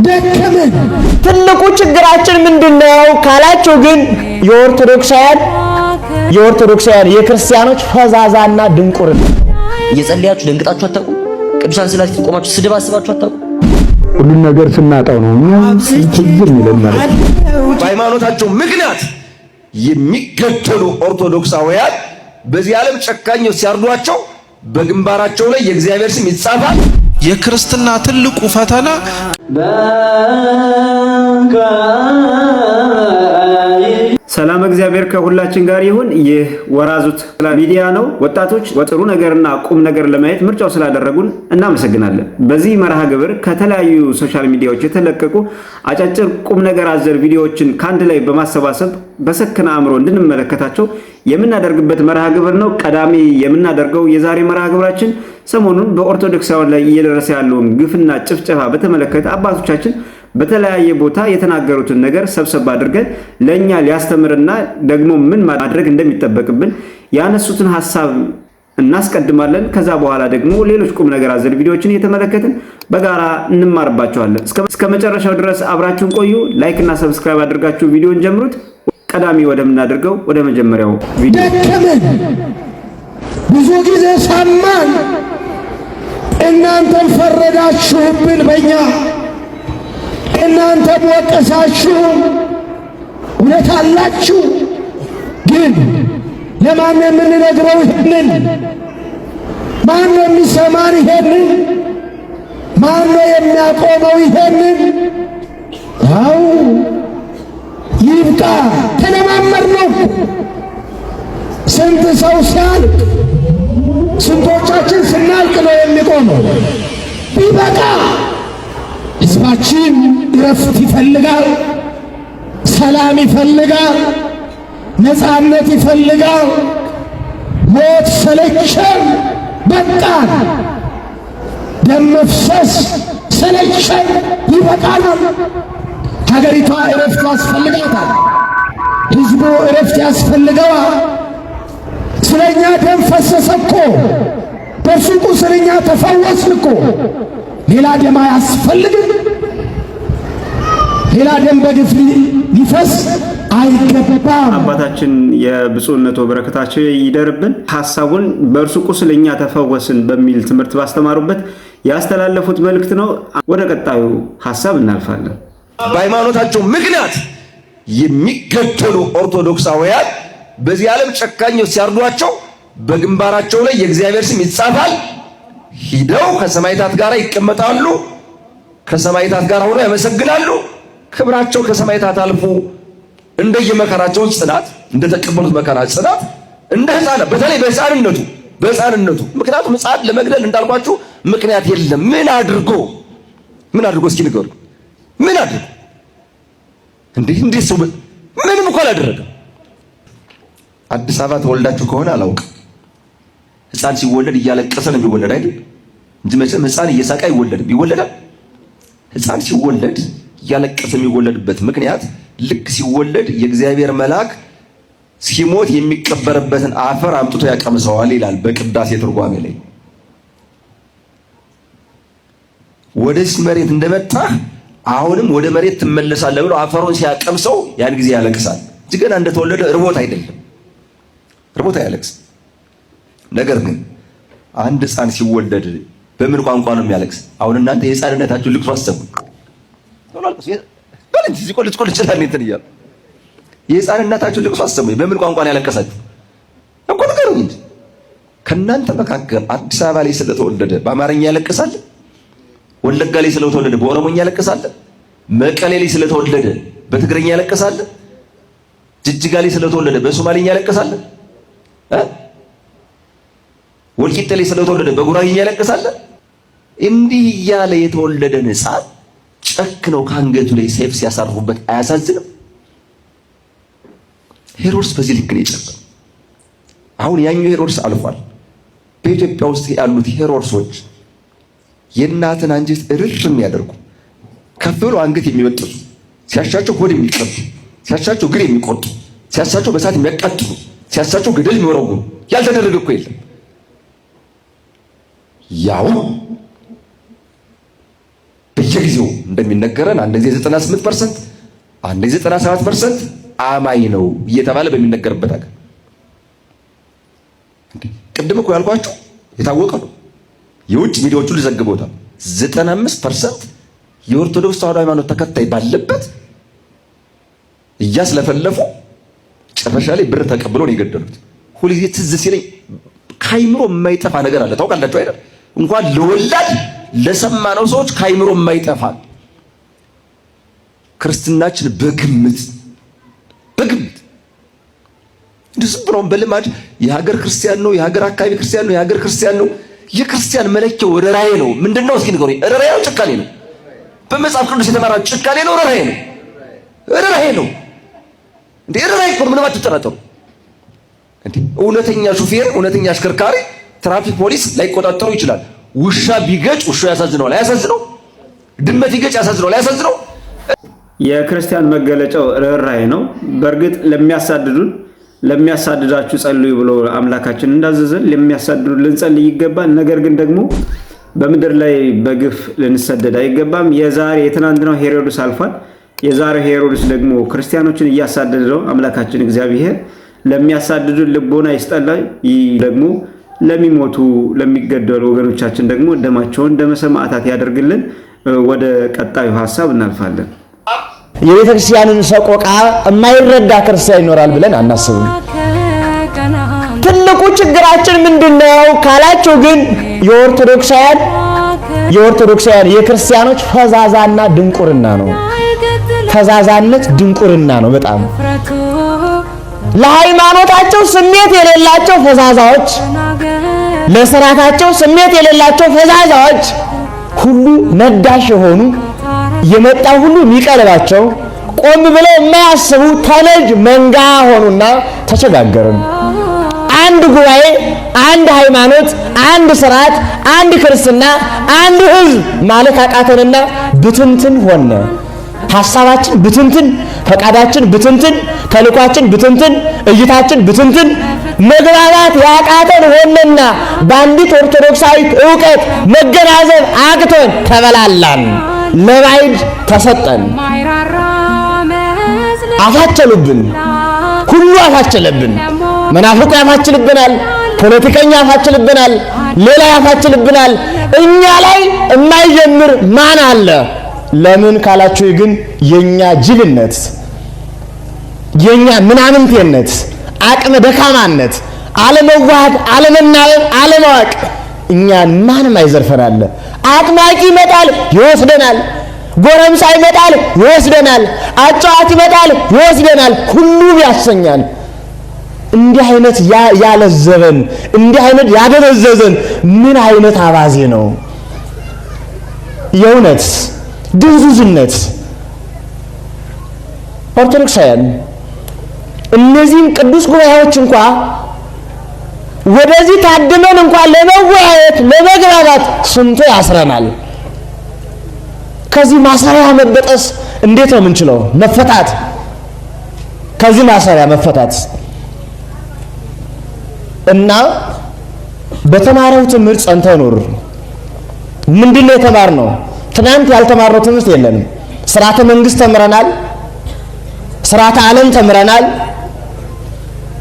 ደከመን። ትልቁ ችግራችን ምንድነው ካላችሁ ግን የኦርቶዶክሳውያን የክርስቲያኖች ፈዛዛና ድንቁርና። እየጸለያችሁ ደንግጣችሁ አታውቁም? ቅዱሳን ስዕላት ፊት ቆማችሁ ስድብ አስባችሁ አታውቁም? ሁሉን ነገር ስናጣው ነው እኛ ትዝ የሚለን ማለት ነው። በሃይማኖታቸው ምክንያት የሚገደሉ ኦርቶዶክሳውያን በዚህ ዓለም ጨካኞች ሲያርዷቸው በግንባራቸው ላይ የእግዚአብሔር ስም ይጻፋል። የክርስትና ትልቁ ፈተና ሰላም እግዚአብሔር ከሁላችን ጋር ይሁን። ይህ ወራዙት ሚዲያ ነው። ወጣቶች ጥሩ ነገርና ቁም ነገር ለማየት ምርጫው ስላደረጉን እናመሰግናለን። በዚህ መርሃ ግብር ከተለያዩ social media ዎች የተለቀቁ አጫጭር ቁም ነገር አዘል ቪዲዮዎችን ከአንድ ላይ በማሰባሰብ በሰከነ አእምሮ እንድንመለከታቸው የምናደርግበት መርሃ ግብር ነው። ቀዳሚ የምናደርገው የዛሬ መርሃ ግብራችን ሰሞኑን በኦርቶዶክሳውያን ላይ እየደረሰ ያለውን ግፍና ጭፍጨፋ በተመለከተ አባቶቻችን በተለያየ ቦታ የተናገሩትን ነገር ሰብሰብ አድርገን ለእኛ ሊያስተምርና ደግሞ ምን ማድረግ እንደሚጠበቅብን ያነሱትን ሀሳብ እናስቀድማለን። ከዛ በኋላ ደግሞ ሌሎች ቁም ነገር አዘል ቪዲዮዎችን እየተመለከትን በጋራ እንማርባቸዋለን። እስከ መጨረሻው ድረስ አብራችሁን ቆዩ። Like እና subscribe አድርጋችሁ ቪዲዮን ጀምሩት። ቀዳሚ ወደምናደርገው ወደ መጀመሪያው ቪዲዮ ደከመን። ብዙ ጊዜ ሰማን፣ እናንተም ፈረዳችሁብን በእኛ፣ እናንተም ወቀሳችሁ። እውነት አላችሁ፣ ግን ለማን የምንነግረው ይሄንን? ማን ነው የሚሰማን ይሄንን? ማን ነው የሚያቆመው ይሄንን? አው ይብቃ። ተለማመር ነው። ስንት ሰው ሲያልቅ ስንቶቻችን ስናልቅ ነው የሚቆመው? ቢበቃ። ሕዝባችን እረፍት ይፈልጋል፣ ሰላም ይፈልጋል፣ ነፃነት ይፈልጋል። ሞት ሰለቸን፣ በቃን። ደም መፍሰስ ሰለቸን፣ ይበቃል። ሀገሪቷ እረፍት ያስፈልጋታል። ሕዝቡ እረፍት ያስፈልገዋል። ስለኛ ደም ፈሰሰ እኮ፣ በእርሱ ቁስል እኛ ተፈወስን እኮ። ሌላ ደም አያስፈልግም። ሌላ ደም በግፍ ሊፈስ አይገባም። አባታችን የብፁዕነቶ በረከታቸው ይደርብን። ሀሳቡን በእርሱ ቁስል እኛ ተፈወስን በሚል ትምህርት ባስተማሩበት ያስተላለፉት መልእክት ነው። ወደ ቀጣዩ ሀሳብ እናልፋለን። በሃይማኖታቸው ምክንያት የሚገደሉ ኦርቶዶክሳውያን በዚህ ዓለም ጨካኞች ሲያርዷቸው በግንባራቸው ላይ የእግዚአብሔር ስም ይጻፋል። ሂደው ከሰማዕታት ጋር ይቀመጣሉ። ከሰማዕታት ጋር ሆነው ያመሰግናሉ። ክብራቸው ከሰማዕታት አልፎ እንደየመከራቸው ጽናት፣ እንደተቀበሉት መከራ ጽናት እንደ ሕፃናት በተለይ በሕፃንነቱ ምክንያቱም ሕፃን ለመግደል እንዳልኳችሁ ምክንያት የለም። ምን አድርጎ ምን አድርጎ እስኪ ንገሩ። ምን አድርጎ እንዴ? እንዴት ሰው ምንም እኮ አላደረገም። አዲስ አበባ ተወልዳችሁ ከሆነ አላውቅም። ሕፃን ሲወለድ እያለቀሰ ነው የሚወለድ አይደል? እንጂ መቼም ሕፃን እየሳቀ አይወለድም። ይወለዳል? ሕፃን ሲወለድ እያለቀሰ የሚወለድበት ምክንያት ልክ ሲወለድ የእግዚአብሔር መልአክ ሲሞት የሚቀበርበትን አፈር አምጥቶ ያቀምሰዋል ይላል በቅዳሴ ትርጓሜ ላይ። ወደዚህ መሬት እንደመጣህ አሁንም ወደ መሬት ትመለሳለህ ብሎ አፈሩን ሲያቀምሰው ያን ጊዜ ያለቅሳል እንጂ ገና እንደተወለደ እርቦት አይደለም፣ እርቦት አያለቅስም። ነገር ግን አንድ ሕፃን ሲወለድ በምን ቋንቋ ነው የሚያለቅስ? አሁን እናንተ የሕፃንነታችሁን ልቅሶ አሰቡ። የሕፃንነታችሁን ልቅሶ አሰቡ። በምን ቋንቋ ነው ያለቀሳችሁ? እኮ ንገሩኝ እንጂ። ከእናንተ መካከል አዲስ አበባ ላይ ስለተወለደ በአማርኛ ያለቅሳል? ወለጋ ላይ ስለተወለደ በኦሮሞኛ ያለቅሳል? መቀሌ ላይ ስለተወለደ በትግረኛ ያለቅሳል? ጅጅጋ ላይ ስለተወለደ በሶማሊኛ ያለቅሳል? ወልቂጤ ላይ ስለተወለደ በጉራጌኛ ያለቅሳል? እንዲህ እያለ የተወለደን ሕፃን ጨክነው ከአንገቱ ላይ ሰይፍ ሲያሳርፉበት አያሳዝንም? ሄሮድስ በዚህ ልክ ነው የጨከነው። አሁን ያኛው ሄሮድስ አልፏል። በኢትዮጵያ ውስጥ ያሉት ሄሮድሶች የእናትን አንጀት እርር የሚያደርጉ ከፍ ብሎ አንገት የሚበጥሱ፣ ሲያሻቸው ሆድ የሚቀቡ፣ ሲያሻቸው እግር የሚቆርጡ፣ ሲያሻቸው በእሳት የሚያቃጥሉ፣ ሲያሻቸው ገደል የሚወረውሩ ያልተደረገ እኮ የለም። ያው በየጊዜው እንደሚነገረን አንድ ጊዜ 98%፣ አንድ ጊዜ 97% አማኝ ነው እየተባለ በሚነገርበት ሀገር፣ ቅድም እኮ ያልኳችሁ የታወቀ ነው። የውጭ ሚዲያዎቹ ዘግበውታል። 95% የኦርቶዶክስ ተዋሕዶ ሃይማኖት ተከታይ ባለበት እያስለፈለፉ መጨረሻ ላይ ብር ተቀብሎ ነው የገደሉት። ሁልጊዜ ትዝ ሲለኝ ከአይምሮ የማይጠፋ ነገር አለ። ታውቃላችሁ አይደል? እንኳን ለወላድ ለሰማነው ሰዎች ከአይምሮ የማይጠፋ፣ ክርስትናችን በግምት እንዲህ ዝም ብሎም በልማድ የሀገር ክርስቲያን ነው፣ የሀገር አካባቢ ክርስቲያን ነው፣ የሀገር ክርስቲያን ነው። የክርስቲያን መለኪያው ርኅራኄ ነው። ምንድን ነው? እስኪ ንገሩኝ። ርኅራኄ ነው ጭካኔ ነው? በመጽሐፍ ቅዱስ የተመራ ጭካኔ ነው? ርኅራኄ ነው? ርኅራኄ ነው እንዴ? ርኅራኄ እኮ ነው። ምንም አትጠራጠሩ። እንዴ እውነተኛ ሹፌር፣ እውነተኛ አሽከርካሪ ትራፊክ ፖሊስ ላይቆጣጠሩ ይችላል። ውሻ ቢገጭ ውሻው ያሳዝነዋል፣ አያሳዝነው? ድመት ቢገጭ ያሳዝነዋል፣ አያሳዝነው? የክርስቲያን መገለጫው ርኅራኄ ነው። በእርግጥ ለሚያሳድዱን፣ ለሚያሳድዳችሁ ጸልዩ ብሎ አምላካችን እንዳዘዘን ለሚያሳድዱ ልንጸልይ ይገባል። ነገር ግን ደግሞ በምድር ላይ በግፍ ልንሰደድ አይገባም። የዛሬ የትናንትናው ሄሮድስ አልፏል። የዛሬው ሄሮድስ ደግሞ ክርስቲያኖችን እያሳደደ ነው። አምላካችን እግዚአብሔር ለሚያሳድዱን ልቦና ይስጠላ። ይህ ደግሞ ለሚሞቱ ለሚገደሉ ወገኖቻችን ደግሞ ደማቸውን ደመ ሰማዕታት ያደርግልን። ወደ ቀጣዩ ሀሳብ እናልፋለን። የቤተ ክርስቲያንን ሰቆቃ የማይረዳ ክርስቲያን ይኖራል ብለን አናስብም። ትልቁ ችግራችን ምንድነው ካላችሁ ግን የኦርቶዶክሳውያን የክርስቲያኖች ፈዛዛና ድንቁርና ነው። ፈዛዛነት ድንቁርና ነው። በጣም ለሃይማኖታቸው ስሜት የሌላቸው ፈዛዛዎች፣ ለስርዓታቸው ስሜት የሌላቸው ፈዛዛዎች፣ ሁሉ ነዳሽ የሆኑ፣ የመጣ ሁሉ የሚቀልባቸው፣ ቆም ብለው የማያስቡ ተነጅ መንጋ ሆኑና ተቸጋገርን። አንድ ጉባኤ፣ አንድ ሃይማኖት፣ አንድ ስርዓት፣ አንድ ክርስትና፣ አንድ ህዝብ ማለት አቃተንና ብትንትን ሆነ። ሐሳባችን ብትንትን፣ ፈቃዳችን ብትንትን፣ ተልኳችን ብትንትን፣ እይታችን ብትንትን፣ መግባባት ያቃተን ሆነና በአንዲት ኦርቶዶክሳዊት እውቀት መገናዘብ አቅቶን ተበላላን፣ ለባዕድ ተሰጠን፣ አፋቸሉብን። ሁሉ አፋቸለብን። መናፍቁ ያፋችልብናል፣ ፖለቲከኛ ያፋችልብናል፣ ሌላ ያፋችልብናል። እኛ ላይ የማይጀምር ማን አለ? ለምን ካላችሁ ግን የኛ ጅልነት፣ የኛ ምናምንቴነት፣ አቅመ ደካማነት፣ አለመዋሃድ፣ አለመናበብ፣ አለማወቅ እኛን ማንም አይዘርፈናል። አጥማቂ ይመጣል ይወስደናል። ጎረምሳ ይመጣል ይወስደናል። አጫዋት ይመጣል ይወስደናል። ሁሉም ያሰኛል። እንዲህ አይነት ያለዘበን፣ እንዲህ አይነት ያደነዘዘን ምን አይነት አባዜ ነው? የእውነት ድንዙዝነት። ኦርቶዶክሳውያን እነዚህም ቅዱስ ጉባኤዎች እንኳ ወደዚህ ታድመን እንኳ ለመወያየት ለመግባባት ስንቱ ያስረናል። ከዚህ ማሰሪያ መበጠስ እንዴት ነው የምንችለው? መፈታት፣ ከዚህ ማሰሪያ መፈታት እና በተማረው ትምህርት ጸንተህ ኑር። ምንድን ነው የተማርነው? ትናንት ያልተማርነው ትምህርት የለንም። ስርዓተ መንግስት ተምረናል። ስርዓተ ዓለም ተምረናል።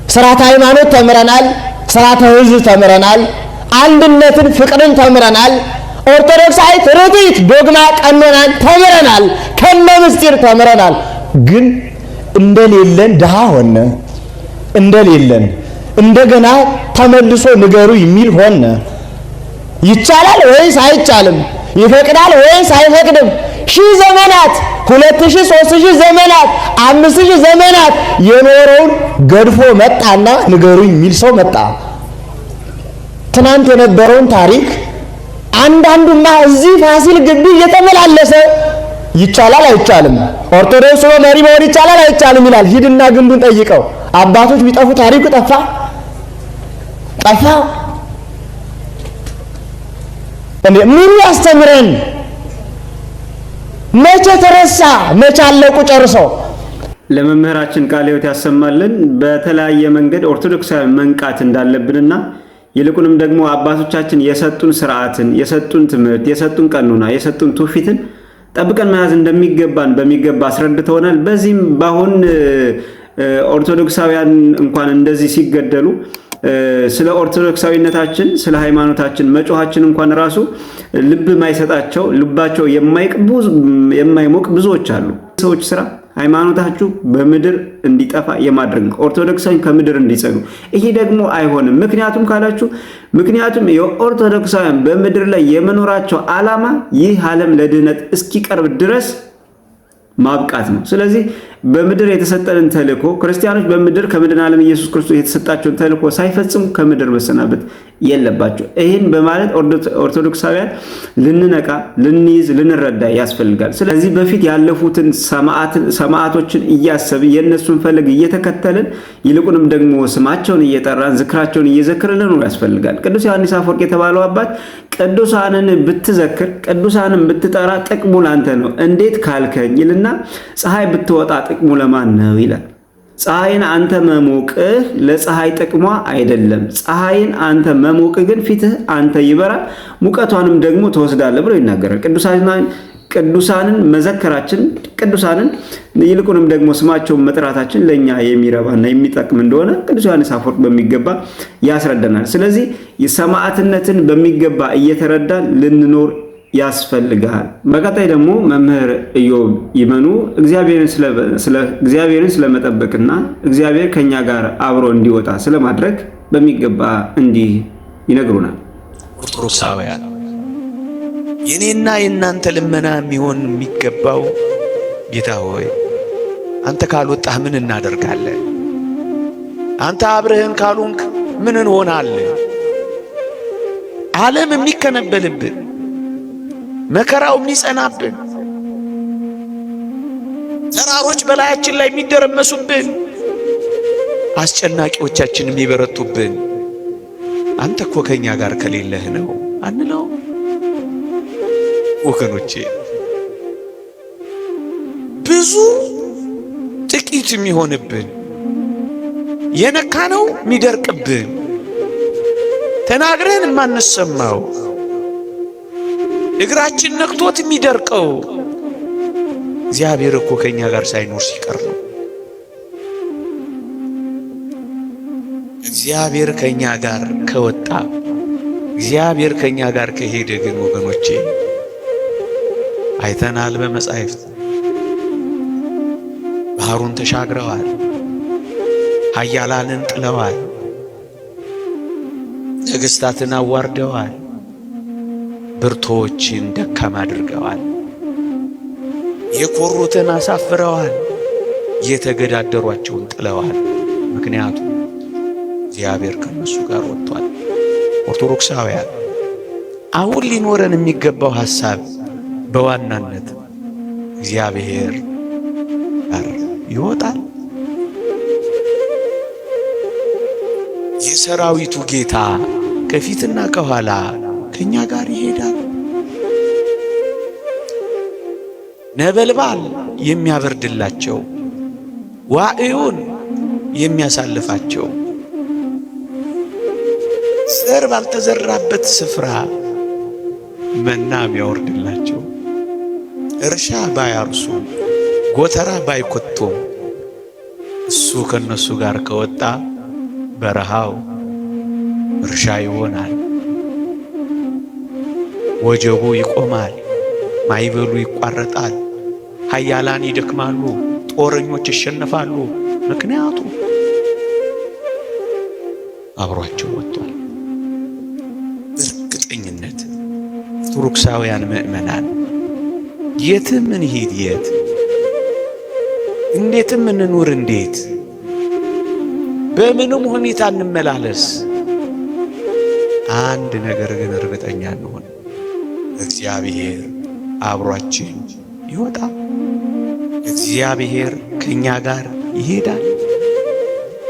ስርዓተ ሃይማኖት ተምረናል። ስርዓተ ህዝብ ተምረናል። አንድነትን፣ ፍቅርን ተምረናል። ኦርቶዶክሳዊት ርትዕት ዶግማ ቀኖናን ተምረናል። ከነ ምስጢር ተምረናል። ግን እንደሌለን ድሃ ሆነ። እንደሌለን እንደገና ተመልሶ ንገሩ የሚል ሆነ። ይቻላል ወይስ አይቻልም? ይፈቅዳል ወይስ አይፈቅድም? ሺህ ዘመናት፣ 2000፣ 3000 ዘመናት፣ 5000 ዘመናት የኖረውን ገድፎ መጣና ንገሩኝ የሚል ሰው መጣ። ትናንት የነበረውን ታሪክ አንዳንዱማ እዚህ ፋሲል ግቢ እየተመላለሰ ይቻላል አይቻልም፣ ኦርቶዶክስ ሆኖ መሪ መሆን ይቻላል አይቻልም ይላል። ሂድና ግንቡን ጠይቀው። አባቶች ቢጠፉ ታሪኩ ጠፋ ጠፋ። እንዴ ምን ያስተምረን? መቼ ተረሳ? መቼ አለቁ ጨርሰው? ለመምህራችን ቃለ ሕይወት ያሰማልን። በተለያየ መንገድ ኦርቶዶክሳዊ መንቃት እንዳለብንና ይልቁንም ደግሞ አባቶቻችን የሰጡን ስርዓትን፣ የሰጡን ትምህርት፣ የሰጡን ቀኖና፣ የሰጡን ትውፊትን ጠብቀን መያዝ እንደሚገባን በሚገባ አስረድተውናል። በዚህም በአሁን ኦርቶዶክሳውያን እንኳን እንደዚህ ሲገደሉ ስለ ኦርቶዶክሳዊነታችን ስለ ሃይማኖታችን መጮሃችን እንኳን ራሱ ልብ ማይሰጣቸው ልባቸው የማይሞቅ ብዙዎች አሉ። ሰዎች ስራ ሃይማኖታችሁ በምድር እንዲጠፋ የማድረግ ኦርቶዶክሳዊ ከምድር እንዲጸዱ። ይሄ ደግሞ አይሆንም። ምክንያቱም ካላችሁ ምክንያቱም የኦርቶዶክሳውያን በምድር ላይ የመኖራቸው ዓላማ ይህ ዓለም ለድህነት እስኪቀርብ ድረስ ማብቃት ነው። ስለዚህ በምድር የተሰጠንን ተልእኮ ክርስቲያኖች በምድር ከመድኃኔ ዓለም ኢየሱስ ክርስቶስ የተሰጣቸውን ተልእኮ ሳይፈጽሙ ከምድር መሰናበት የለባቸው። ይህን በማለት ኦርቶዶክሳውያን ልንነቃ፣ ልንይዝ፣ ልንረዳ ያስፈልጋል። ስለዚህ በፊት ያለፉትን ሰማዕቶችን እያሰብን የእነሱን ፈለግ እየተከተልን ይልቁንም ደግሞ ስማቸውን እየጠራን ዝክራቸውን እየዘክርን ልንኖር ያስፈልጋል። ቅዱስ ዮሐንስ አፈወርቅ የተባለው አባት ቅዱሳንን ብትዘክር ቅዱሳንን ብትጠራ ጥቅሙ ላንተ ነው፣ እንዴት ካልከኝ ይልና ፀሐይ ብትወጣ ጥቅሙ ለማን ነው ይላል። ፀሐይን አንተ መሞቅህ ለፀሐይ ጥቅሟ አይደለም። ፀሐይን አንተ መሞቅህ ግን ፊትህ አንተ ይበራል፣ ሙቀቷንም ደግሞ ትወስዳለህ ብሎ ይናገራል። ቅዱሳንን መዘከራችን ቅዱሳንን ይልቁንም ደግሞ ስማቸውን መጥራታችን ለኛ የሚረባና የሚጠቅም እንደሆነ ቅዱስ ዮሐንስ አፈወርቅ በሚገባ ያስረዳናል። ስለዚህ የሰማዕትነትን በሚገባ እየተረዳን ልንኖር ያስፈልጋል። በቀጣይ ደግሞ መምህር ኢዮብ ይመኑ እግዚአብሔርን ስለመጠበቅና እግዚአብሔር ከኛ ጋር አብሮ እንዲወጣ ስለማድረግ በሚገባ እንዲህ ይነግሩናል። ኦርቶዶክሳውያን የኔና የእናንተ ልመና የሚሆን የሚገባው ጌታ ሆይ አንተ ካልወጣህ ምን እናደርጋለን? አንተ አብረህን ካልሆንክ ምን እንሆናለን? ዓለም የሚከነበልብን መከራው የሚጸናብን ተራሮች በላያችን ላይ የሚደረመሱብን አስጨናቂዎቻችን የሚበረቱብን አንተ እኮ ከኛ ጋር ከሌለህ ነው አንለው? ወገኖቼ ብዙ ጥቂት የሚሆንብን የነካነው የሚደርቅብን ተናግረን የማንሰማው እግራችን ነክቶት የሚደርቀው እግዚአብሔር እኮ ከኛ ጋር ሳይኖር ሲቀር ነው። እግዚአብሔር ከኛ ጋር ከወጣ፣ እግዚአብሔር ከኛ ጋር ከሄደ ግን ወገኖቼ አይተናል በመጻሕፍት ባህሩን ተሻግረዋል፣ ኃያላንን ጥለዋል፣ ነገሥታትን አዋርደዋል፣ ብርቶዎችን ደካማ አድርገዋል፣ የኮሩትን አሳፍረዋል፣ የተገዳደሯቸውን ጥለዋል። ምክንያቱም እግዚአብሔር ከነሱ ጋር ወጥቷል። ኦርቶዶክሳውያን አሁን ሊኖረን የሚገባው ሐሳብ በዋናነት እግዚአብሔር ጋር ይወጣል። የሰራዊቱ ጌታ ከፊትና ከኋላ ከኛ ጋር ይሄዳል። ነበልባል የሚያበርድላቸው፣ ዋዕዩን የሚያሳልፋቸው፣ ዘር ባልተዘራበት ስፍራ መና የሚያወርድላቸው፣ እርሻ ባያርሱ ጎተራ ባይኮቱም እሱ ከነሱ ጋር ከወጣ በረሃው እርሻ ይሆናል። ወጀቡ ይቆማል፣ ማይበሉ ይቋረጣል፣ ኃያላን ይደክማሉ፣ ጦረኞች ይሸነፋሉ። ምክንያቱም አብሯቸው ወጥቷል። በእርግጠኝነት ኦርቶዶክሳውያን ምእመናን የትም እንሂድ የት፣ እንዴትም እንኑር እንዴት፣ በምንም ሁኔታ እንመላለስ፣ አንድ ነገር ግን እርግጠኛ እንሆን፣ እግዚአብሔር አብሯችን ይወጣል። እግዚአብሔር ከኛ ጋር ይሄዳል።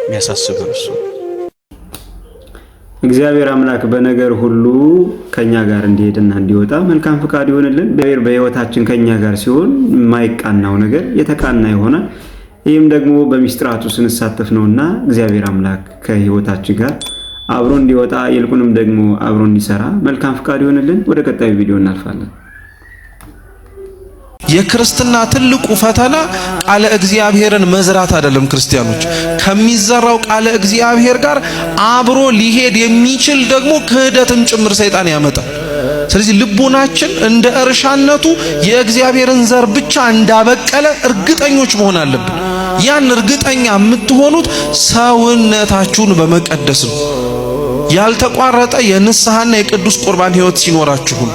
የሚያሳስበን እሱ። እግዚአብሔር አምላክ በነገር ሁሉ ከኛ ጋር እንዲሄድና እንዲወጣ መልካም ፍቃድ ይሆንልን። እግዚአብሔር በሕይወታችን ከኛ ጋር ሲሆን የማይቃናው ነገር የተቃና ይሆናል። ይህም ደግሞ በሚስጥራቱ ስንሳተፍ ነውና እግዚአብሔር አምላክ ከሕይወታችን ጋር አብሮ እንዲወጣ ይልቁንም ደግሞ አብሮ እንዲሰራ መልካም ፍቃድ ይሆንልን። ወደ ቀጣዩ ቪዲዮ እናልፋለን። የክርስትና ትልቁ ፈተና ቃለ እግዚአብሔርን መዝራት አይደለም። ክርስቲያኖች ከሚዘራው ቃለ እግዚአብሔር ጋር አብሮ ሊሄድ የሚችል ደግሞ ክህደትም ጭምር ሰይጣን ያመጣል። ስለዚህ ልቡናችን እንደ እርሻነቱ የእግዚአብሔርን ዘር ብቻ እንዳበቀለ እርግጠኞች መሆን አለብን። ያን እርግጠኛ የምትሆኑት ሰውነታችሁን በመቀደስ ነው። ያልተቋረጠ የንስሐና የቅዱስ ቁርባን ሕይወት ሲኖራችሁ ነው።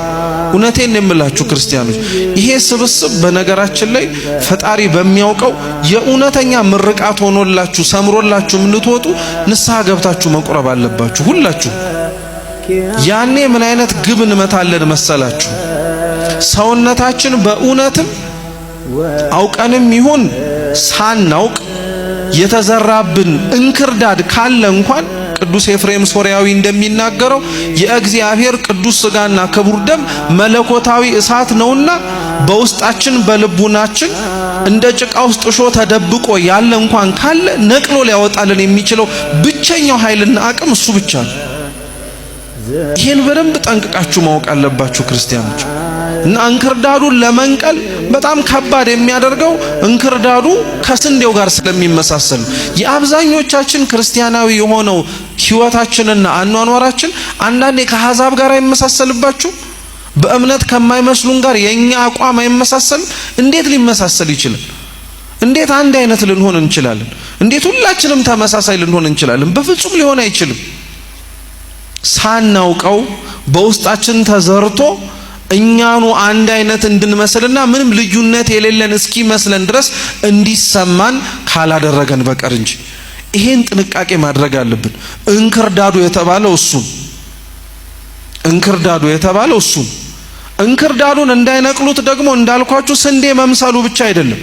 እውነቴን የምላችሁ ክርስቲያኖች፣ ይሄ ስብስብ በነገራችን ላይ ፈጣሪ በሚያውቀው የእውነተኛ ምርቃት ሆኖላችሁ ሰምሮላችሁ የምትወጡ ንስሐ ገብታችሁ መቁረብ አለባችሁ ሁላችሁ። ያኔ ምን አይነት ግብ እንመታለን መሰላችሁ? ሰውነታችን በእውነትም አውቀንም ይሁን ሳናውቅ የተዘራብን እንክርዳድ ካለ እንኳን ቅዱስ ኤፍሬም ሶርያዊ እንደሚናገረው የእግዚአብሔር ቅዱስ ሥጋና ክቡር ደም መለኮታዊ እሳት ነውና በውስጣችን በልቡናችን እንደ ጭቃ ውስጥ እሾህ ተደብቆ ያለ እንኳን ካለ ነቅሎ ሊያወጣልን የሚችለው ብቸኛው ኃይልና አቅም እሱ ብቻ ነው። ይህን በደንብ ጠንቅቃችሁ ማወቅ አለባችሁ ክርስቲያኖች። እና እንክርዳዱን ለመንቀል በጣም ከባድ የሚያደርገው እንክርዳዱ ከስንዴው ጋር ስለሚመሳሰል ነው። የአብዛኞቻችን ክርስቲያናዊ የሆነው ሕይወታችንና አኗኗራችን አንዳንዴ ከአሕዛብ ጋር አይመሳሰልባችሁ? በእምነት ከማይመስሉን ጋር የኛ አቋም አይመሳሰልም? እንዴት ሊመሳሰል ይችላል? እንዴት አንድ አይነት ልንሆን እንችላለን? እንዴት ሁላችንም ተመሳሳይ ልንሆን እንችላለን? በፍጹም ሊሆን አይችልም። ሳናውቀው በውስጣችን ተዘርቶ እኛኑ አንድ አይነት እንድንመስልና ምንም ልዩነት የሌለን እስኪመስለን ድረስ እንዲሰማን ካላደረገን በቀር እንጂ። ይሄን ጥንቃቄ ማድረግ አለብን። እንክርዳዱ የተባለው እሱን እንክርዳዱ የተባለው እሱን እንክርዳዱን እንዳይነቅሉት ደግሞ እንዳልኳችሁ ስንዴ መምሰሉ ብቻ አይደለም።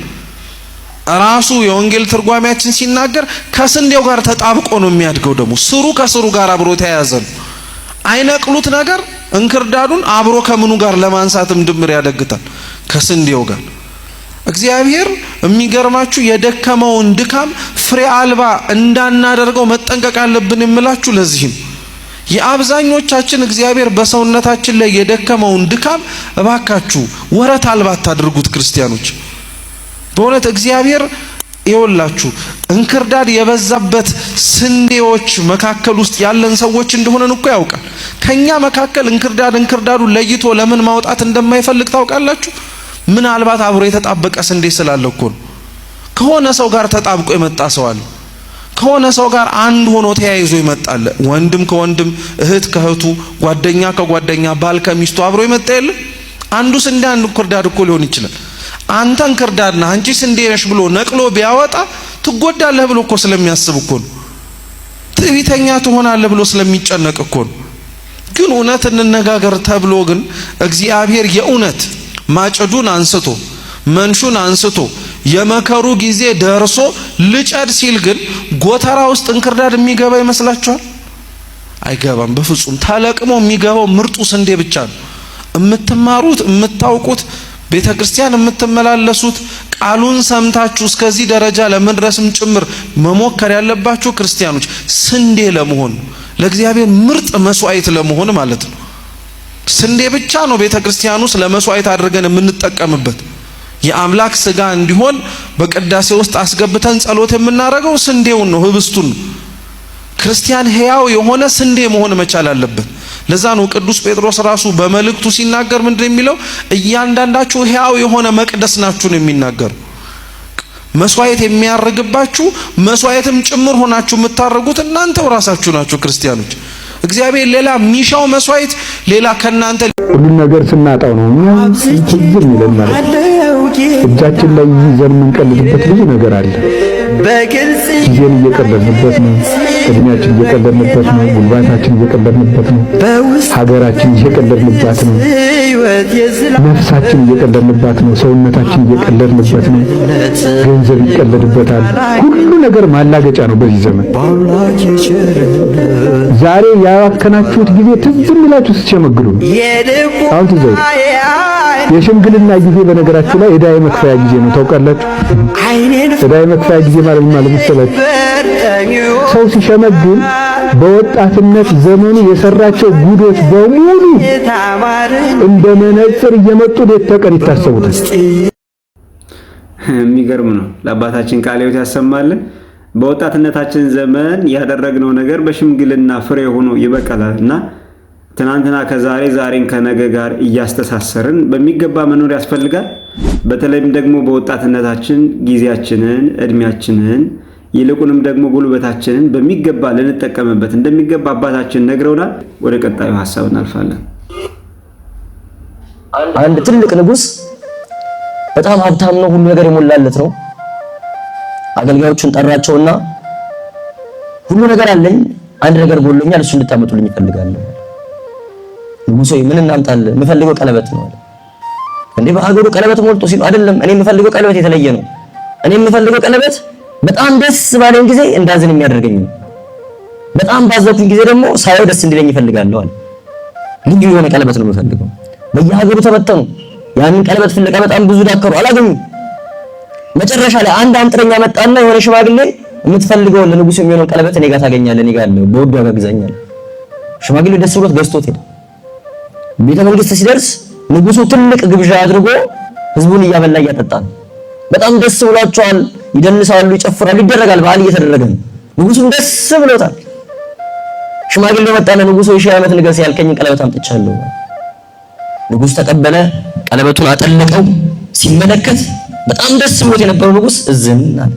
ራሱ የወንጌል ትርጓሚያችን ሲናገር ከስንዴው ጋር ተጣብቆ ነው የሚያድገው። ደግሞ ስሩ ከስሩ ጋር አብሮ ተያያዘ ነው። አይነቅሉት ነገር እንክርዳዱን አብሮ ከምኑ ጋር ለማንሳትም ድምር ያደግታል ከስንዴው ጋር። እግዚአብሔር የሚገርማችሁ የደከመውን ድካም ፍሬ አልባ እንዳናደርገው መጠንቀቅ አለብን የምላችሁ ለዚህም የአብዛኞቻችን እግዚአብሔር በሰውነታችን ላይ የደከመውን ድካም እባካችሁ ወረት አልባ አታድርጉት ክርስቲያኖች። በእውነት እግዚአብሔር ይወላችሁ እንክርዳድ የበዛበት ስንዴዎች መካከል ውስጥ ያለን ሰዎች እንደሆነን እኮ ያውቃል። ከኛ መካከል እንክርዳዱ ለይቶ ለምን ማውጣት እንደማይፈልግ ታውቃላችሁ? ምናልባት አብሮ የተጣበቀ ስንዴ ስላለ እኮ ነው። ከሆነ ሰው ጋር ተጣብቆ የመጣ ሰው አለ። ከሆነ ሰው ጋር አንድ ሆኖ ተያይዞ ይመጣል። ወንድም ከወንድም፣ እህት ከእህቱ፣ ጓደኛ ከጓደኛ፣ ባል ከሚስቱ አብሮ ይመጣ የለ። አንዱ ስንዴ አንዱ እንክርዳድ እኮ ሊሆን ይችላል። አንተ እንክርዳድ ነህ አንቺ ስንዴ ነሽ ብሎ ነቅሎ ቢያወጣ ትጎዳለህ ብሎ እኮ ስለሚያስብ እኮ ነው። ትዕቢተኛ ትሆናለህ ብሎ ስለሚጨነቅ እኮ ነው። ግን እውነት እንነጋገር ተብሎ ግን እግዚአብሔር የእውነት ማጭዱን አንስቶ መንሹን አንስቶ የመከሩ ጊዜ ደርሶ ልጨድ ሲል ግን ጎተራ ውስጥ እንክርዳድ የሚገባ ይመስላችኋል? አይገባም፣ በፍጹም። ተለቅሞ የሚገባው ምርጡ ስንዴ ብቻ ነው። የምትማሩት የምታውቁት ቤተ ክርስቲያን የምትመላለሱት ቃሉን ሰምታችሁ እስከዚህ ደረጃ ለመድረስም ጭምር መሞከር ያለባችሁ ክርስቲያኖች ስንዴ ለመሆን ለእግዚአብሔር ምርጥ መስዋዕት ለመሆን ማለት ነው። ስንዴ ብቻ ነው ቤተ ክርስቲያን ውስጥ ለመስዋዕት አድርገን የምንጠቀምበት። የአምላክ ስጋ እንዲሆን በቅዳሴ ውስጥ አስገብተን ጸሎት የምናደርገው ስንዴውን ነው፣ ህብስቱን ነው። ክርስቲያን ሕያው የሆነ ስንዴ መሆን መቻል አለበት። ለዛ ነው ቅዱስ ጴጥሮስ ራሱ በመልእክቱ ሲናገር ምንድን የሚለው? እያንዳንዳችሁ ሕያው የሆነ መቅደስ ናችሁ ነው የሚናገሩ። መስዋዕት የሚያርግባችሁ መስዋዕትም ጭምር ሆናችሁ የምታርጉት እናንተው ራሳችሁ ናችሁ ክርስቲያኖች። እግዚአብሔር ሌላ ሚሻው መስዋዕት ሌላ ከናንተ ሁሉን ነገር ስናጣው ነው እኛ ትዝ የሚለን ማለት ነው። እጃችን ላይ ይዘን የምንቀልድበት ብዙ ነገር አለ። ጊዜን እየቀለድንበት ነው። እድሜያችን እየቀለድንበት ነው። ጉልባታችን እየቀለድንበት ነው። ሀገራችን እየቀለድንባት ነው። ነፍሳችን እየቀለድንባት ነው። ሰውነታችን እየቀለድንበት ነው። ገንዘብ ይቀለድበታል። ሁሉ ነገር ማላገጫ ነው በዚህ ዘመን። ዛሬ ያባከናችሁት ጊዜ ትዝ የሚላችሁ ስትሸመግሉ ነው። አሁን ትዝ የሽምግልና ጊዜ በነገራችሁ ላይ ዕዳ የመክፈያ ጊዜ ነው። ታውቃላችሁ? ዕዳ የመክፈያ ጊዜ ማለት ምን ማለት መሰላችሁ? ሰው ሲሸመግል በወጣትነት ዘመኑ የሰራቸው ጉዶች በሙሉ እንደ መነጽር እየመጡ ሌት ተቀን ይታሰቡታል። የሚገርም ነው። ለአባታችን ቃለ ሕይወት ያሰማልን። በወጣትነታችን ዘመን ያደረግነው ነገር በሽምግልና ፍሬ ሆኖ ይበቀላል እና ትናንትና ከዛሬ፣ ዛሬን ከነገ ጋር እያስተሳሰርን በሚገባ መኖር ያስፈልጋል። በተለይም ደግሞ በወጣትነታችን ጊዜያችንን፣ እድሜያችንን፣ ይልቁንም ደግሞ ጉልበታችንን በሚገባ ልንጠቀምበት እንደሚገባ አባታችን ነግረውናል። ወደ ቀጣዩ ሀሳብ እናልፋለን። አንድ ትልቅ ንጉስ በጣም ሀብታም ነው፣ ሁሉ ነገር የሞላለት ነው። አገልጋዮቹን ጠራቸውና ሁሉ ነገር አለኝ፣ አንድ ነገር ጎሎኛል፣ እሱ እንድታመጡልኝ እፈልጋለሁ። ንጉሥ ሆይ፣ ምን እናምጣልህ? የምፈልገው ቀለበት ነው አለ። እንዴ፣ በሀገሩ ቀለበት ሞልቶ ሲሉ፣ አይደለም፣ እኔ የምፈልገው ቀለበት የተለየ ነው። እኔ የምፈልገው ቀለበት በጣም ደስ ባለኝ ጊዜ እንዳዝን የሚያደርገኝ ነው። በጣም ባዘንኩኝ ጊዜ ደግሞ ሳየው ደስ እንዲለኝ እፈልጋለሁ አለ። ልዩ የሆነ ቀለበት ነው የምፈልገው። በየሀገሩ ተበተኑ። ያንን ቀለበት ፍለጋ በጣም ብዙ ዳከሩ፣ አላገኙም። መጨረሻ ላይ አንድ አንጥረኛ መጣና የሆነ ሽማግሌ የምትፈልገውን ለንጉሱ የሚሆነውን ቀለበት እኔ ጋር ታገኛለህ፣ እኔ ጋር አለ፣ በውድ ዋጋ ግዛኝ አለ። ሽማግሌው ደስ ብሎት ገዝቶት ሄደ። ቤተ መንግስት ሲደርስ ንጉሱ ትልቅ ግብዣ አድርጎ ህዝቡን እያበላ እያጠጣ ነው። በጣም ደስ ብሏቸዋል። ይደንሳሉ፣ ይጨፍራሉ፣ ይደረጋል። በዓል እየተደረገ ነው። ንጉሱም ደስ ብሎታል። ሽማግሌው መጣና ንጉሱ የሺህ ዓመት ንገስ፣ ያልከኝን ቀለበት አምጥቻለሁ። ንጉሱ ተቀበለ፣ ቀለበቱን አጠለቀው። ሲመለከት በጣም ደስ ብሎት የነበረው ንጉስ እዝን አለ፣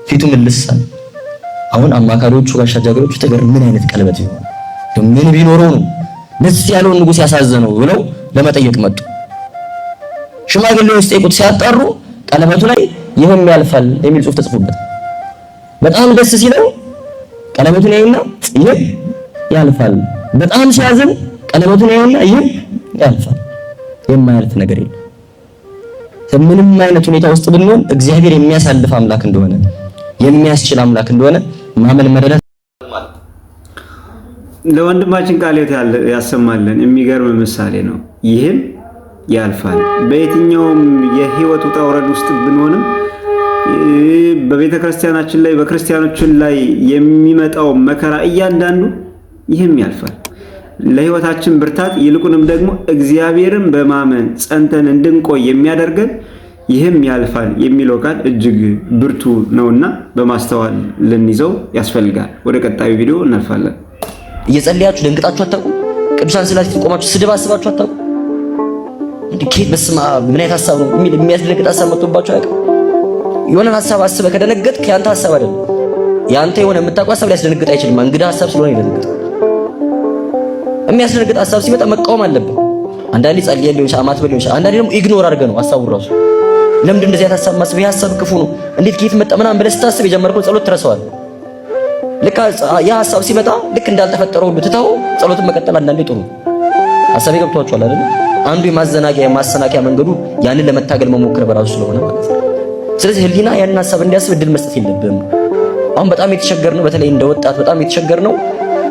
ፊቱ ምልስ አለ። አሁን አማካሪዎቹ ጋሻ ጃግሬዎቹ ተገር ምን አይነት ቀለበት ይሆን፣ ምን ቢኖረው ነው ደስ ያለውን ንጉስ ያሳዘነው ብለው ለመጠየቅ መጡ። ሽማግሌዎች ጠይቁት ሲያጣሩ ቀለበቱ ላይ ይህም ያልፋል የሚል ጽሑፍ ተጽፎበት በጣም ደስ ሲለው ቀለበቱን ያይና ይህም ያልፋል። በጣም ሲያዝን ቀለበቱን ያይና ይህም ያልፋል። የማያልፍ ነገር የለም። ምንም አይነት ሁኔታ ውስጥ ብንሆን እግዚአብሔር የሚያሳልፍ አምላክ እንደሆነ፣ የሚያስችል አምላክ እንደሆነ ማመን መረዳት። ለወንድማችን ቃለ ሕይወት ያሰማልን። የሚገርም ምሳሌ ነው። ይህም ያልፋል። በየትኛውም የህይወት ውጣ ውረድ ውስጥ ብንሆንም፣ በቤተ ክርስቲያናችን ላይ፣ በክርስቲያኖችን ላይ የሚመጣው መከራ እያንዳንዱ ይህም ያልፋል። ለህይወታችን ብርታት ይልቁንም ደግሞ እግዚአብሔርን በማመን ጸንተን እንድንቆይ የሚያደርገን ይህም ያልፋል የሚለው ቃል እጅግ ብርቱ ነውና በማስተዋል ልንይዘው ያስፈልጋል። ወደ ቀጣዩ ቪዲዮ እናልፋለን። እየጸለያችሁ ደንግጣችሁ አታውቁም? ቅዱሳን ስዕላት ፊት ቆማችሁ ስድብ አስባችሁ አታውቁም? እንዴ፣ ከየት፣ በስመ አብ፣ ምን አይነት ሀሳብ ነው የሚል የሚያስደነግጥ ሀሳብ መጥቶባችሁ አያውቅም? የሆነን ሀሳብ አስበህ ከደነገጥክ ያንተ ሀሳብ አይደለም። ያንተ የሆነ የምታውቀው ሀሳብ ሊያስደነግጥ አይችልም። እንግዳ ሀሳብ ስለሆነ ይደነግጥ። የሚያስደነግጥ ሀሳብ ሲመጣ መቃወም አለብን። አንዳንዴ ጸልየን ሊሆን ይችላል፣ አማትበን ሊሆን ይችላል። አንዳንዴ ደግሞ ignore አድርገህ ነው ሀሳቡን ራሱ። ለምንድን እንደዚህ አይነት ሀሳብ ማሰብ፣ ይሄ ሀሳብ ክፉ ነው፣ እንዴት ከየት መጣ ምናምን ብለህ ስታስብ የጀመርከውን ጸሎት ትረሳዋለህ። ልክ ያ ሀሳብ ሲመጣ ልክ እንዳልተፈጠረ ሁሉ ትተው ጸሎትን መቀጠል አንዳንዴ ጥሩ። ሀሳቤ ገብቷችኋል አይደል? አንዱ የማዘናጊያ የማሰናከያ መንገዱ ያንን ለመታገል መሞከር በራሱ ስለሆነ ማለት ነው። ስለዚህ ህሊና ያንን ሀሳብ እንዲያስብ እድል መስጠት የለብህም። አሁን በጣም የተቸገርነው፣ በተለይ እንደ ወጣት በጣም የተቸገርነው፣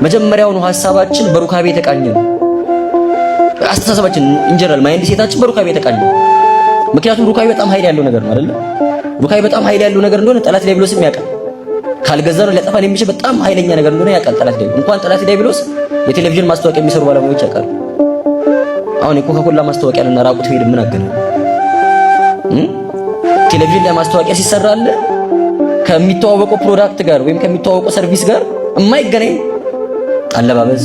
መጀመሪያውኑ ሀሳባችን በሩካቤ የተቃኘ ነው። አስተሳሰባችን in general mindset ኣችን በሩካቤ የተቃኘ ነው። ምክንያቱም ሩካቤ በጣም ኃይል ያለው ነገር ነው አይደል? ሩካቤ በጣም ኃይል ያለው ነገር እንደሆነ ጠላት ዲያብሎስም ያውቃል። ካልገዛ ነው ሊያጠፋን የሚችል በጣም ኃይለኛ ነገር እንደሆነ ያውቃል ጠላት ዲያብሎስ። እንኳን ጠላት ዲያብሎስ የቴሌቪዥን ማስታወቂያ የሚሰሩ ባለሙያዎች ያውቃሉ። አሁን የኮካኮላ ማስታወቂያ እና ራቁት መሄድ ምን አገናኘው? ቴሌቪዥን ላይ ማስታወቂያ ሲሰራለ ከሚተዋወቀው product ጋር ወይም ከሚተዋወቀው service ጋር የማይገናኝ አለባበስ።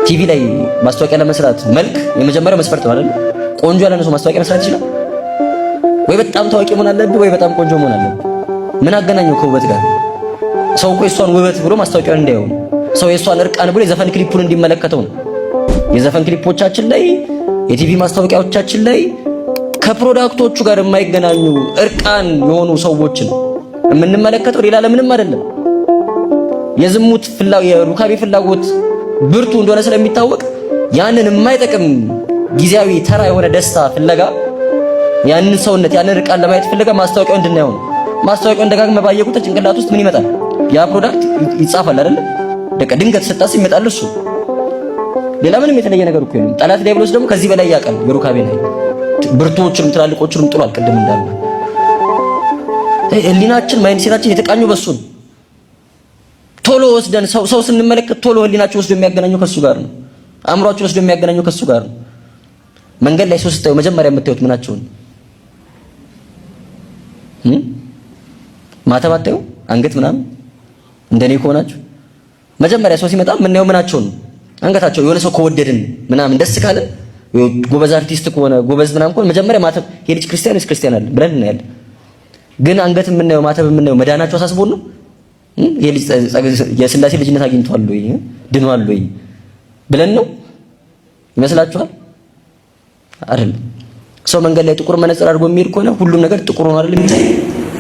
ቲቪ ላይ ማስታወቂያ ለመስራት መልክ የመጀመሪያው መስፈርት ነው አይደል? ቆንጆ ያልሆነ ሰው ማስታወቂያ መስራት ይችላል ወይ? በጣም ታዋቂ መሆን አለብህ ወይ በጣም ቆንጆ መሆን አለብህ። ምን አገናኘው ከውበት ጋር? ሰው እኮ የሷን ውበት ብሎ ማስታወቂያውን እንዲያየው ነው። ሰው የሷን እርቃን ብሎ የዘፈን ክሊፑን እንዲመለከተው ነው። የዘፈን ክሊፖቻችን ላይ፣ የቲቪ ማስታወቂያዎቻችን ላይ ከ product ኦቹ ጋር የማይገናኙ እርቃን የሆኑ ሰዎችን የምንመለከተው ሌላ ለምንም አይደለም። የዝሙት ፍላጎት፣ የሩካቤ ፍላጎት ብርቱ እንደሆነ ስለሚታወቅ ያንን የማይጠቅም ጊዜያዊ ተራ የሆነ ደስታ ፍለጋ፣ ያንን ሰውነት፣ ያንን እርቃን ለማየት ፍለጋ ማስታወቂያው እንድናየው ነው። ማስታወቂያውን ደጋግመህ ባየህ ቁጥር ጭንቅላት ውስጥ ምን ይመጣል? ያ product ይጻፋል አይደል? በቃ ድንገት ስታስብ ይመጣል እሱ። ሌላ ምንም የተለየ ነገር እኮ የለም። ጠላት ዲያብሎስ ደግሞ ከዚህ በላይ ያውቃል። የሩካቤን ኃይል ብርቱዎችንም ትላልቆችንም ጥሏል። ቅድም እንዳልነው ህሊናችን፣ mindset ኣችን የተቃኙ በሱ ነው። ቶሎ ወስደን ሰው ስንመለከት ቶሎ ህሊናችን ወስዶ የሚያገናኘው ከሱ ጋር ነው። አእምሯችን ወስዶ የሚያገናኘው ከሱ ጋር ነው። መንገድ ላይ ሰው ስታዩ መጀመሪያ የምታዩት ምናቸውን? ማተብ አታዩ? አንገት ምናምን እንደኔ ከሆናችሁ መጀመሪያ ሰው ሲመጣ የምናየው ምናቸውን ነው? አንገታቸው። የሆነ ሰው ከወደድን ምናምን ደስ ካለን፣ ጎበዝ አርቲስት ከሆነ፣ ጎበዝ ምናምን ከሆነ መጀመሪያ ማተብ፣ የልጅ ክርስቲያን ወይስ ክርስቲያን አለ ብለን እናያለን። ግን አንገት የምናየው፣ ማተብ የምናየው መዳናቸው አሳስቦን ነው? የልጅ የስላሴ ልጅነት አግኝቷል ወይ፣ ድኗል ወይ ብለን ነው ይመስላችኋል? አይደለም። ሰው መንገድ ላይ ጥቁር መነጽር አድርጎ የሚሄድ ከሆነ ሁሉም ነገር ጥቁር ሆኖ አይደለም የሚታይ።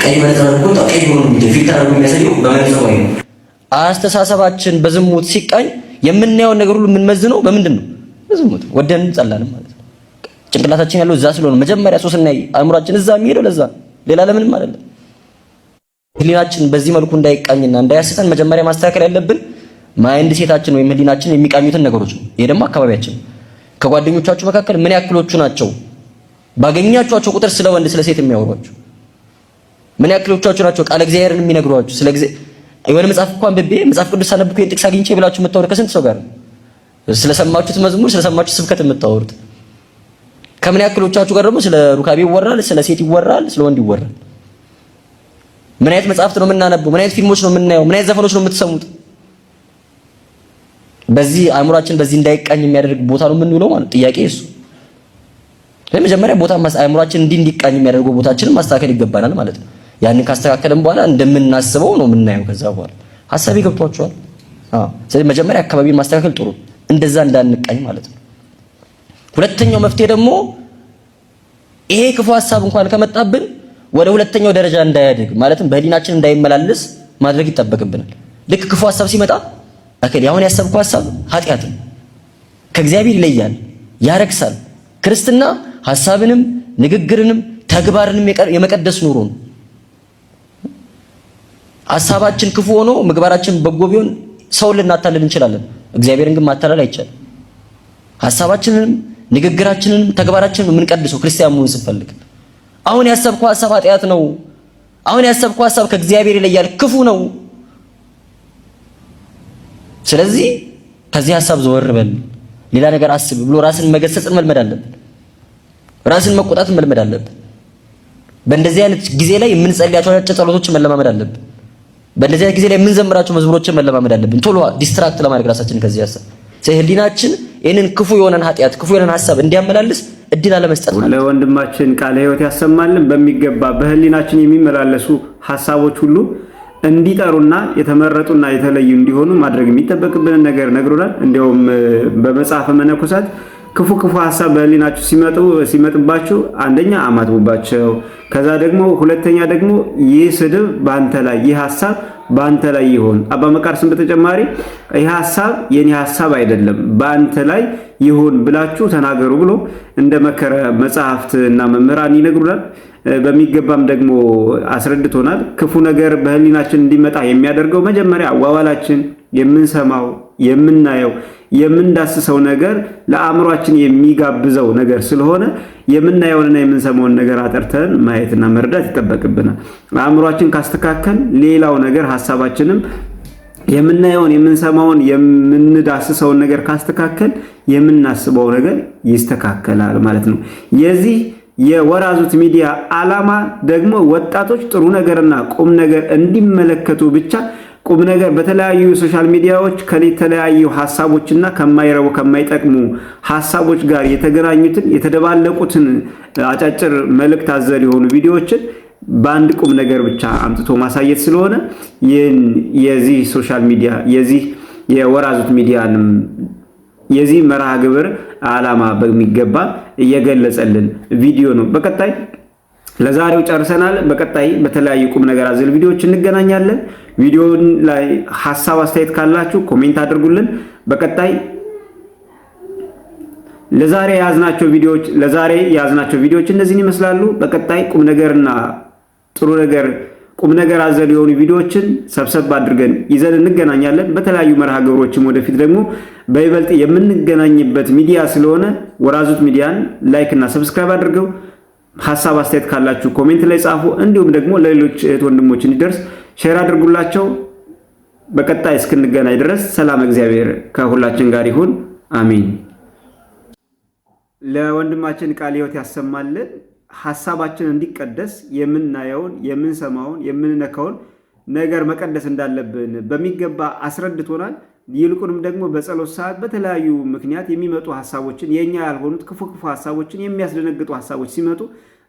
ቀይ መነጽር አድርጎ ቀይ ሆኖ የሚታይ፣ filter አድርጎ የሚያሳየው በመነጽሩ ነው። አስተሳሰባችን በዝሙት ሲቃኝ የምናየውን ነገር ሁሉ የምንመዝነው በምንድን ነው? በዝሙት፣ ወደን ጸላንም ማለት ነው። ጭንቅላታችን ያለው እዛ ስለሆነ መጀመሪያ ሰው ስናይ አእምሯችን እዛ የሚሄደው ለዛ፣ ሌላ ለምንም አይደለም። ህሊናችን በዚህ መልኩ እንዳይቃኝና እንዳያስተን መጀመሪያ ማስተካከል ያለብን mindset ኣችን ወይም ህሊናችን የሚቃኙትን ነገሮች ነው። ይሄ ደግሞ አካባቢያችን፣ ከጓደኞቻችሁ መካከል ምን ያክሎቹ ናቸው ባገኛችኋቸው ቁጥር ስለ ወንድ ስለ ሴት የሚያወሯችሁ? ምን ያክሎቻችሁ ናቸው ቃለ እግዚአብሔርን የሚነግሯችሁ? ስለ የሆነ መጽሐፍ እንኳን አንብቤ፣ መጽሐፍ ቅዱስ ሳነብ እኮ ጥቅስ አግኝቼ ብላችሁ የምታወሩት ከስንት ሰው ጋር ነው? ስለሰማችሁት መዝሙር፣ ስለሰማችሁት ስብከት የምታወሩት ከምን ያክሎቻችሁ ጋር ደግሞ ስለ ሩካቤ ይወራል፣ ስለ ሴት ይወራል፣ ስለ ወንድ ይወራል? ምን አይነት መጽሐፍት ነው የምናነበው? ምን አይነት ፊልሞች ነው የምናየው? ምን አይነት ዘፈኖች ነው የምትሰሙት? በዚህ አእምሯችን በዚህ እንዳይቃኝ የሚያደርግ ቦታ ነው የምንውለው ማለት ጥያቄ እሱ። ለመጀመሪያ ቦታ አእምሯችን እንዲህ እንዲቃኝ የሚያደርገው ቦታችንን ማስተካከል ይገባናል ማለት ነው። ያንን ካስተካከልን በኋላ እንደምናስበው ነው የምናየው። ከዛ በኋላ ሐሳቤ ገብቷችኋል? አዎ። ስለዚህ መጀመሪያ አካባቢ ማስተካከል ጥሩ፣ እንደዛ እንዳንቃኝ ማለት ነው። ሁለተኛው መፍትሄ ደግሞ ይሄ ክፉ ሐሳብ እንኳን ከመጣብን ወደ ሁለተኛው ደረጃ እንዳያድግ፣ ማለትም በህሊናችን እንዳይመላለስ ማድረግ ይጠበቅብናል። ልክ ክፉ ሐሳብ ሲመጣ አከል አሁን ያሰብከው ሐሳብ ኃጢአት ነው፣ ከእግዚአብሔር ይለያል፣ ያረክሳል። ክርስትና ሐሳብንም ንግግርንም ተግባርንም የመቀደስ ኑሮ ነው። ሐሳባችን ክፉ ሆኖ ምግባራችን በጎ ቢሆን ሰውን ልናታልል እንችላለን። እግዚአብሔርን ግን ማታለል አይቻልም። ሐሳባችንንም ንግግራችንንም ተግባራችንን የምንቀድሰው ክርስቲያን መሆን ስንፈልግ፣ አሁን ያሰብከው ሐሳብ ኃጢአት ነው። አሁን ያሰብከው ሐሳብ ከእግዚአብሔር ይለያል፣ ክፉ ነው። ስለዚህ ከዚህ ሐሳብ ዘወር በል፣ ሌላ ነገር አስብ ብሎ ራስን መገሰጽን መልመድ አለብን። ራስን መቆጣትን መልመድ አለብን። በእንደዚህ አይነት ጊዜ ላይ የምንጸልያቸው አጫጭር ጸሎቶችን መለማመድ አለብን። በእንደዚህ አይነት ጊዜ ላይ የምንዘምራቸው መዝሙሮችን መለማመድ አለብን። ቶሎ distract ለማድረግ ራሳችንን ከዚህ ሐሳብ። ህሊናችን ይህንን ክፉ የሆነን ኃጢአት፣ ክፉ የሆነን ሐሳብ እንዲያመላልስ እድል አለመስጠት ማለት። ለወንድማችን ቃለ ሕይወት ያሰማልን። በሚገባ በህሊናችን የሚመላለሱ ሐሳቦች ሁሉ እንዲጠሩና የተመረጡና የተለዩ እንዲሆኑ ማድረግ የሚጠበቅብንን ነገር ነግሮናል። እንዲያውም በመጽሐፈ መነኮሳት ክፉ ክፉ ሐሳብ በህሊናችሁ ሲመጥባችሁ አንደኛ አማትቡባቸው፣ ከዛ ደግሞ ሁለተኛ ደግሞ ይህ ስድብ ባንተ ላይ፣ ይህ ሐሳብ ባንተ ላይ ይሁን። አባ መቃርስን በተጨማሪ ይህ ሐሳብ የኔ ሐሳብ አይደለም፣ ባንተ ላይ ይሁን ብላችሁ ተናገሩ ብሎ እንደመከረ መጽሐፍት እና መምህራን ይነግሩናል። በሚገባም ደግሞ አስረድቶናል። ክፉ ነገር በህሊናችን እንዲመጣ የሚያደርገው መጀመሪያ አዋዋላችን፣ የምንሰማው፣ የምናየው፣ የምንዳስሰው ነገር ለአእምሯችን የሚጋብዘው ነገር ስለሆነ የምናየውንና የምንሰማውን ነገር አጠርተን ማየትና መረዳት ይጠበቅብናል። አእምሯችን ካስተካከል ሌላው ነገር ሐሳባችንም የምናየውን፣ የምንሰማውን፣ የምንዳስሰውን ነገር ካስተካከል የምናስበው ነገር ይስተካከላል ማለት ነው። የዚህ የወራዙት ሚዲያ ዓላማ ደግሞ ወጣቶች ጥሩ ነገርና ቁም ነገር እንዲመለከቱ ብቻ፣ ቁም ነገር በተለያዩ social ሚዲያዎች ከተለያዩ ሐሳቦችና ከማይረቡ ከማይጠቅሙ ሐሳቦች ጋር የተገናኙትን፣ የተደባለቁትን አጫጭር መልእክት አዘል የሆኑ ቪዲዮዎችን በአንድ ቁም ነገር ብቻ አምጥቶ ማሳየት ስለሆነ ይህን የዚህ social media፣ የዚህ የወራዙት ሚዲያንም የዚህ መርሃ ግብር ዓላማ በሚገባ እየገለጸልን ቪዲዮ ነው። በቀጣይ ለዛሬው ጨርሰናል። በቀጣይ በተለያዩ ቁም ነገር አዘል ቪዲዮዎች እንገናኛለን። ቪዲዮውን ላይ ሀሳብ አስተያየት ካላችሁ comment አድርጉልን። በቀጣይ ለዛሬ የያዝናቸው ቪዲዮዎች እነዚህን ይመስላሉ። በቀጣይ ቁም ነገርና ጥሩ ነገር፣ ቁም ነገር አዘል የሆኑ ቪዲዮዎችን ሰብሰብ አድርገን ይዘን እንገናኛለን። በተለያዩ መርሃ ግብሮችም ወደፊት ደግሞ በይበልጥ የምንገናኝበት ሚዲያ ስለሆነ ወራዙት ሚዲያን like እና subscribe አድርገው፣ ሀሳብ አስተያየት ካላችሁ comment ላይ ጻፉ። እንዲሁም ደግሞ ለሌሎች እህት ወንድሞች እንዲደርስ share አድርጉላቸው። በቀጣይ እስክንገናኝ ድረስ ሰላም እግዚአብሔር ከሁላችን ጋር ይሁን። አሚን። ለወንድማችን ቃለ ሕይወት ያሰማልን። ሀሳባችን እንዲቀደስ የምናየውን፣ የምንሰማውን፣ የምንነካውን ነገር መቀደስ እንዳለብን በሚገባ አስረድቶናል። ይልቁንም ደግሞ በጸሎት ሰዓት በተለያዩ ምክንያት የሚመጡ ሀሳቦችን፣ የእኛ ያልሆኑት ክፉ ክፉ ሀሳቦችን፣ የሚያስደነግጡ ሀሳቦች ሲመጡ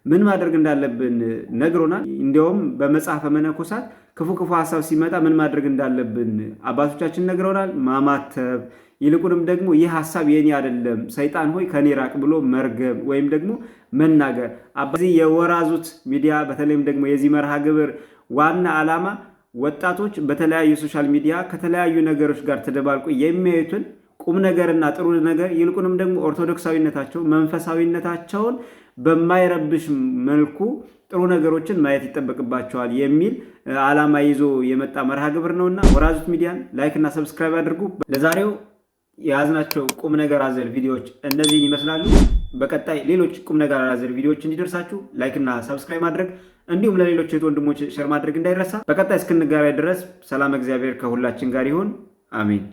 ምን ማድረግ እንዳለብን ነግሮናል። እንዲያውም በመጽሐፈ መነኮሳት ክፉ ክፉ ሀሳብ ሲመጣ ምን ማድረግ እንዳለብን አባቶቻችን ነግረውናል። ማማተብ፣ ይልቁንም ደግሞ ይህ ሀሳብ የኔ አይደለም፣ ሰይጣን ሆይ ከኔ ራቅ ብሎ መርገም ወይም ደግሞ መናገር። በዚህ የወራዙት ሚዲያ በተለይም ደግሞ የዚህ መርሃ ግብር ዋና ዓላማ ወጣቶች በተለያዩ social media ከተለያዩ ነገሮች ጋር ተደባልቆ የሚያዩትን ቁም ነገርና ጥሩ ነገር፣ ይልቁንም ደግሞ ኦርቶዶክሳዊነታቸው መንፈሳዊነታቸውን በማይረብሽ መልኩ ጥሩ ነገሮችን ማየት ይጠበቅባቸዋል የሚል ዓላማ ይዞ የመጣ መርሃ ግብር ነውና ወራዙት ሚዲያን like እና subscribe አድርጉ። ለዛሬው የያዝናቸው ቁም ነገር አዘል ቪዲዮዎች እነዚህን ይመስላሉ። በቀጣይ ሌሎች ቁም ነገር አዘል ቪዲዮዎች እንዲደርሳችሁ like እና subscribe ማድረግ እንዲሁም ለሌሎች እህት ወንድሞች share ማድረግ እንዳይረሳ። በቀጣይ እስክንገናኝ ድረስ ሰላም እግዚአብሔር ከሁላችን ጋር ይሁን። አሜን።